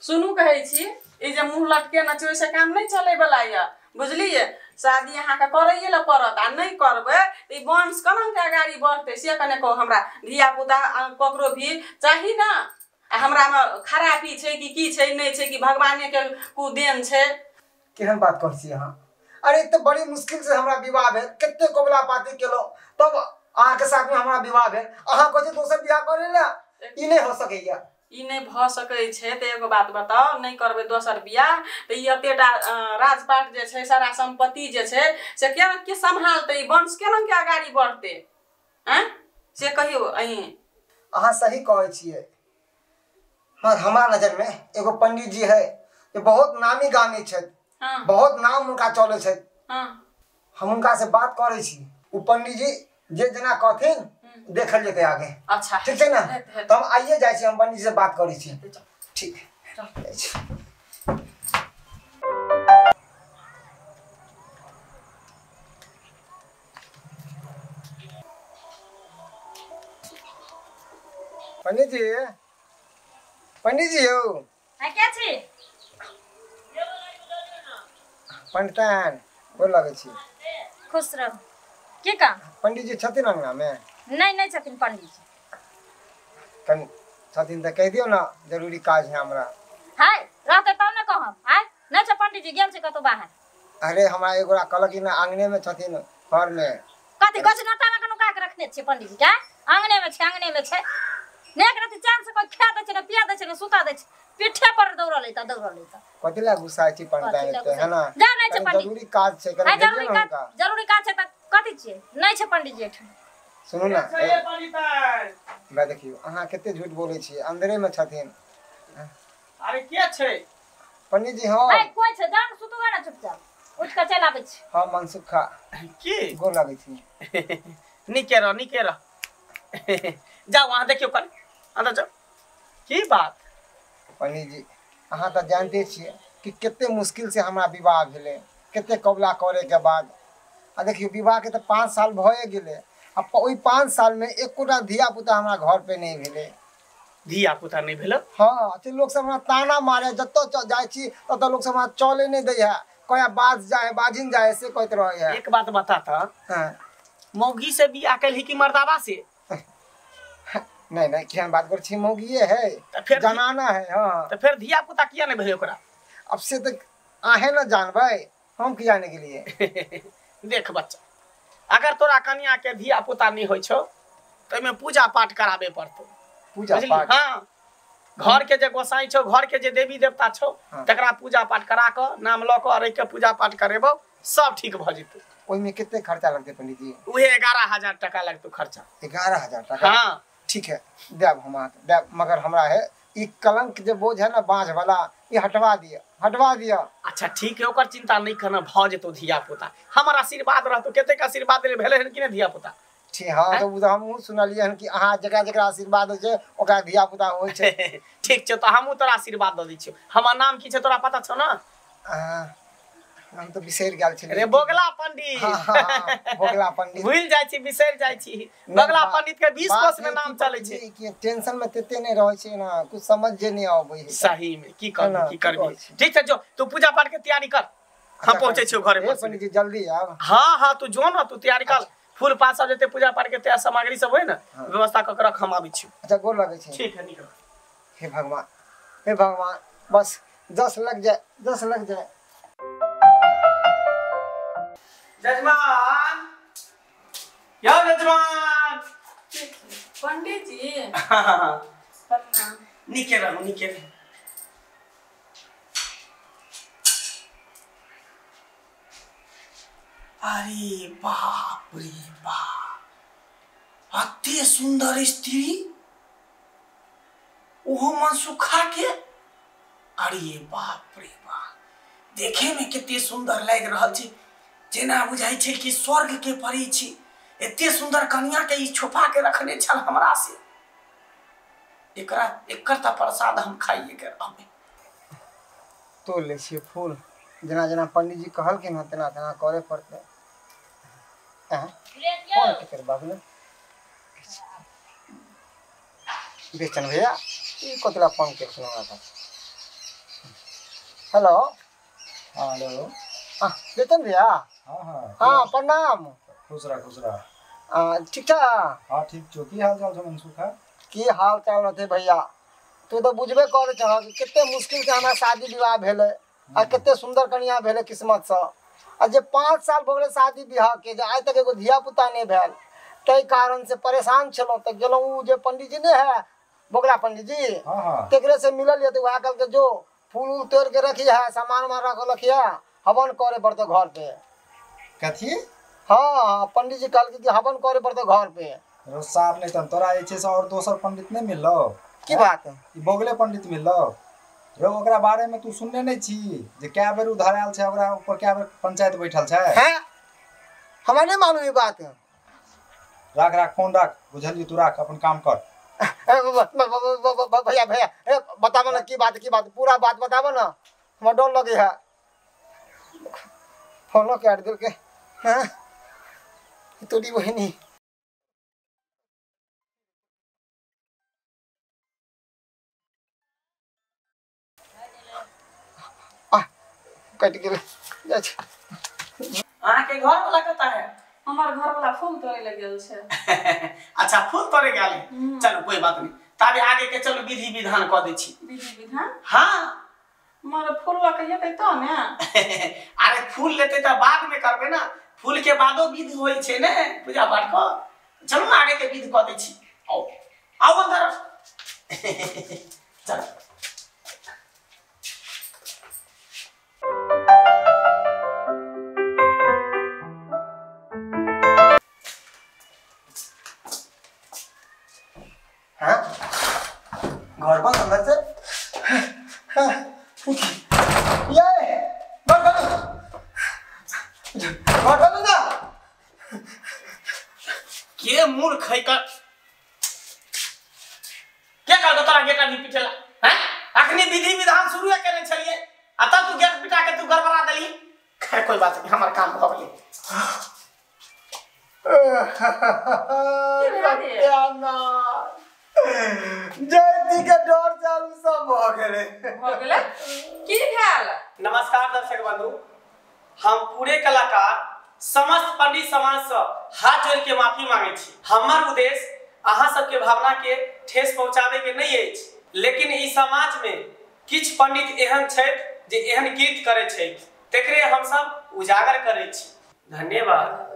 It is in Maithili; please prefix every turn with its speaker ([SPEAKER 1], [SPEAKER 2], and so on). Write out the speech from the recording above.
[SPEAKER 1] सुनू कहै छी ई जे मुँह लटके न छै ओहिसँ काम नहि चलै वाला यऽ बुझलियै। शादी अहाँके करैए लए पड़त आ नहि करबै तऽ ई वंश केना के अगाड़ी बढ़तै से कने कहू हमरा। धिया पुता ककरो भी चाही ने। आ हमरामे खराबी छै कि की छै नहि छै कि भगवानेके कुदेन छै।
[SPEAKER 2] केहन बात कहै छी अहाँ? अरे तऽ बड़ी मुश्किल से हमरा विवाह भेल, कते कबुला पाती केलहुँ तब अहाँके साथमे हमरा विवाह भेल। अहाँ कहै छी दोसर बियाह करै लए, ई नहि हो सकैया।
[SPEAKER 1] ई नहि भऽ सकै छै तऽ एगो बात बताउ, नहि करबै दोसर बियाह तऽ ई एतेटा राजपाट जे छै सारा सम्पत्ति जे छै से केना के सम्हालतै? ई वंश केना के अगाड़ी बढ़तै? आँय से कहियौ अहीं।
[SPEAKER 2] अहाँ सही कहै छियै। हमरा नजरमे एगो पंडित जी है जे बहुत नामी गामी छथि, बहुत नाम हुनका चलै छथि। हम हुनका से बात करै छी, ओ पंडित जी जे जेना कहथिन देखल जेतै आगे।
[SPEAKER 1] अच्छा
[SPEAKER 2] ठीक छै ने? तऽ हम आइए जाइ छी, हम पंडित जी से बात करै छी। ठीक जाइ छी। पंडित जी, पंडित जी यौ।
[SPEAKER 3] के छी?
[SPEAKER 2] पंडितान गोर लगै छी।
[SPEAKER 3] खुश रहू। की काम?
[SPEAKER 2] पंडित जी छथिन अंगना में?
[SPEAKER 3] नहीं नहीं छथिन पंडित जी।
[SPEAKER 2] कनि छथिन तऽ कहि दियौ ने, जरूरी काज है हमरा।
[SPEAKER 3] हाय रहतै तब ने कहब। आय नहीं छै पंडित जी, गेल छै कतौ बाहर।
[SPEAKER 2] अरे हमरा एगोरा कहलक कि ना अंगने में छथिन घर में।
[SPEAKER 3] कथी गछ नोटा में नुका के रखने छियै पंडित जी के? अंगने में छै, अंगने में छै। ने एक राति चांद से कोई खा दै छै ने पिया दै छै ने सुता दै छै, पीठे पर दौड़ल एता दौड़ल एता।
[SPEAKER 2] कथी लए गुस्सा छी पंडित एते है ना?
[SPEAKER 3] जा नहीं छै पंडित,
[SPEAKER 2] जरूरी काज छै, कनि
[SPEAKER 3] जरूरी काज, जरूरी काज छै त कथी छियै? नहीं छै पंडित जी एठन।
[SPEAKER 2] सुनू ना भाई, देखियौ अहाँ कते झूठ बोलै छियै, अंदरे में छथिन।
[SPEAKER 4] अरे के छै?
[SPEAKER 2] पंडित जी। हाँ
[SPEAKER 3] भाई कोई छै, जान सुतू ना चुपचाप उठ के चल आबै छी।
[SPEAKER 2] हाँ मनसुखा
[SPEAKER 4] की
[SPEAKER 2] गोर लागै छी।
[SPEAKER 4] नीके रह, नीके रह। जाओ वहाँ देखियौ कनि अंदर जाओ। की बात?
[SPEAKER 2] पंडित जी अहाँ तऽ जानते छियै कि कते मुश्किल से हमरा विवाह भेलै, कते कबुला करे के बाद। आ देखियौ विवाह के तऽ 5 साल भए गेलै, आ ओहि 5 साल में एकोटा धिया पुता हमरा घर पे नहीं भेलै।
[SPEAKER 4] धिया पुता नहीं भेल?
[SPEAKER 2] हाँ, लोग सब हमरा ताना मारे, जतऽ जाइ छी ततऽ लोग सब हमरा चले नहीं दै है, कहे बाज जाए बाजिन जाए से कहैत रहे है।
[SPEAKER 4] एक बात बता था,
[SPEAKER 2] हाँ।
[SPEAKER 4] मौगी से बियाह कैलही कि मर्दावा से?
[SPEAKER 2] नहीं नहीं केहन बात कर छी, मौगिए है
[SPEAKER 4] फिर
[SPEAKER 2] जनाना है। हाँ
[SPEAKER 4] तो फिर धिया पुता किया नहीं भेलै ओकरा?
[SPEAKER 2] अब से तो आहे न जानबै, हम की जाने के लिए।
[SPEAKER 4] देख बच्चा, अगर तोरा कनिया के धिया पुता नहीं होइ छौ तो एहिमे पूजा पाठ कराबे पड़तौ।
[SPEAKER 2] पूजा पाठ?
[SPEAKER 4] हाँ, घर के जे गोसाई छौ, घर के जे देवी देवता छौ, तकरा पूजा पाठ करा कऽ नाम लऽ कऽ रहि के पूजा पाठ करेबौ, सब ठीक भऽ जेतौ।
[SPEAKER 2] ओहिमे कते खर्चा लगतै पंडित जी?
[SPEAKER 4] उहे 11,000 टका लगतौ खर्चा।
[SPEAKER 2] 11,000 टका?
[SPEAKER 4] हाँ
[SPEAKER 2] ठीक है, देब हम अहाँके देब, मगर हमरा है ई कलंक जे बोझ है ना बाँझ वाला, ये हटवा दिया, हटवा दिया।
[SPEAKER 4] अच्छा ठीक है, ओकर चिंता नहीं करना, भऽ जेतौ धिया पुता, हमर आशीर्वाद रहतौ। कतेक आशीर्वाद देले भेलै हन कि नहि धिया पुता?
[SPEAKER 2] ठीक। हाँ तो हमहूँ सुनलियै हन कि अहाँ जकरा जकरा आशीर्वाद होइ छै ओकरा धिया पुता होइ छै।
[SPEAKER 4] ठीक छै, तऽ हमहूँ तोरा आशीर्वाद दऽ दै छियौ। हमर नाम की छै तोरा पता छौ ने?
[SPEAKER 2] हम तऽ बिसरि गेल छलियै।
[SPEAKER 4] अरे बोगला पंडित।
[SPEAKER 2] हाँ, बोगला पंडित।
[SPEAKER 4] भूलि जाइ छी, बिसरि जाइ छी। बोगला पंडित के 20 कोस में नाम चलै छै।
[SPEAKER 2] कि टेंशन में तते नहि रहै छै ना, कुछ समझ जे नहि आबै है।
[SPEAKER 4] सही में की करबी की करबी। ठीक छै जो, तू पूजा पाठ के तैयारी कर, हम पहुंचै छियौ घरे पर।
[SPEAKER 2] पंडित जी जल्दी आब।
[SPEAKER 4] हाँ हाँ तू जो ना, तू तैयारी कर, फूल पात सब जते पूजा पाठ के तैयार सामग्री सब होय ना, व्यवस्था क के रख, हम आबै छियौ।
[SPEAKER 2] अच्छा गोर लगै छै।
[SPEAKER 4] ठीक है, निकल।
[SPEAKER 2] हे भगवान, हे भगवान, बस 10 लग जाए, 10 लग जाए।
[SPEAKER 4] जजमान, यो जजमान।
[SPEAKER 1] पंडित जी प्रणाम।
[SPEAKER 4] नीके रहू, नीके रहू। अरे बाप रे बाप, अते सुंदर स्त्री, ओहो मनसुखा के। अरे बाप रे बाप, देखे में कते सुंदर लागि रहल छै, जेना बुझाइ छै कि स्वर्ग के परी छी। एते सुंदर कनिया के ई छुपा के रखने छल हमरा से। एकरा एकर त प्रसाद हम खाइए के रहबै।
[SPEAKER 2] तोड़ लै छियै फूल, जेना जेना पंडित जी कहलखिन हँ तेना तेना करे पड़तै। कौन केकर बाबू बेचन भैया, ई कतला फोन केलखिन हमरा पास? हेलो।
[SPEAKER 5] हाँ हेलो।
[SPEAKER 2] हाँ चेतन भैया।
[SPEAKER 5] हाँ हाँ
[SPEAKER 2] हाँ प्रणाम।
[SPEAKER 5] खुश रह खुश रह।
[SPEAKER 2] ठीक ठाक?
[SPEAKER 5] हाँ ठीक छो। की हाल चाल छौ मनसुखा?
[SPEAKER 2] की हाल चाल रहते भैया, तू तो बुझबे करे छह कि कते मुश्किल से हमरा शादी विवाह भेलै आ कते सुंदर कनिया भेलै किस्मत से। आ जे 5 साल भऽ गेलै शादी विवाह के, जे आइ तक एगो धिया पुता नहीं भेल, ताहि कारण से परेशान छलहुँ। तऽ गेलहुँ ओ जे पंडीजी नहीं है बोगला पंडीजी,
[SPEAKER 5] हाँ हाँ,
[SPEAKER 2] तेकरे से मिलल ये, तो वएह कहलकै जो फूल उल तोड़ के रखी है, सामान उमान रख रखिया, हवन करे पड़तो घर पे।
[SPEAKER 5] कथी?
[SPEAKER 2] हाँ पंडीजी कहलकै कि हवन करे पड़तो घर पे।
[SPEAKER 5] रो साफ नहीं तन तोरा जे छै से और दोसर पंडित नहीं मिललो?
[SPEAKER 2] की बात?
[SPEAKER 5] ई बोगले पंडित मिललो रो। ओकरा बारे में तू सुनने नहीं छी जे कै बेर उधार आयल छै, ओकरा ऊपर कै बेर पंचायत बैठल छै?
[SPEAKER 2] हैं, हमरा नहीं मालूम ई बात।
[SPEAKER 5] राख राख फोन राख, बुझलियो? तू राख अपन काम कर।
[SPEAKER 2] भैया भैया बताबो ना की बात, की बात, पूरा बात बताबो ना, हमरा डर लगे है। फोनो काट देलके। हाँ तोरी बहिनी। आ कटि गेलै, जाइ छै।
[SPEAKER 4] अहाँ के घर वाला कतऽ है?
[SPEAKER 1] हमर घर वाला फूल तोड़े लए गेल छै।
[SPEAKER 4] अच्छा फूल तोड़े गेल है, चलू कोई बात नहीं, ताबे आगे के चलू विधि विधान कऽ दै छी।
[SPEAKER 1] विधि विधान?
[SPEAKER 4] हाँ।
[SPEAKER 1] मगर फूल लऽ के एतै तऽ ने।
[SPEAKER 4] अरे फूल लेतै तऽ बाद में करबै ना, फूल के बादो विधि होइ छै ने पूजा पाठ कऽ। चलू ना आगे के विधि कऽ दै छी। आओ आओ अंदर। चल
[SPEAKER 2] हाँ घर बंद अंदर से। हाँ ये घर बंद, घर बंद ना।
[SPEAKER 4] के मूर्ख है का के कहलको तोरा गेट अभी पिटेला? हैं, अखनी विधि विधान शुरू केने छलिए आ तब तू गेट पिटा के तू गड़बड़ा देली। खैर कोई बात नहीं, हमर काम भऽ गेलै।
[SPEAKER 2] जयती के डर चालू सब भऽ गेलै।
[SPEAKER 1] भऽ गेलै? की भेल?
[SPEAKER 4] नमस्कार दर्शक बंधु, हम पूरे कलाकार समस्त पंडित समाज से हाथ जोड़ के माफी मांगे छी। हमर उद्देश्य अहाँ सबके भावना के ठेस पहुंचावे के नहीं अछि, लेकिन ई समाज में किछु पंडित एहन छथि जे एहन कृत्य करे छथि, तेकरे हम सब उजागर करे छी। धन्यवाद।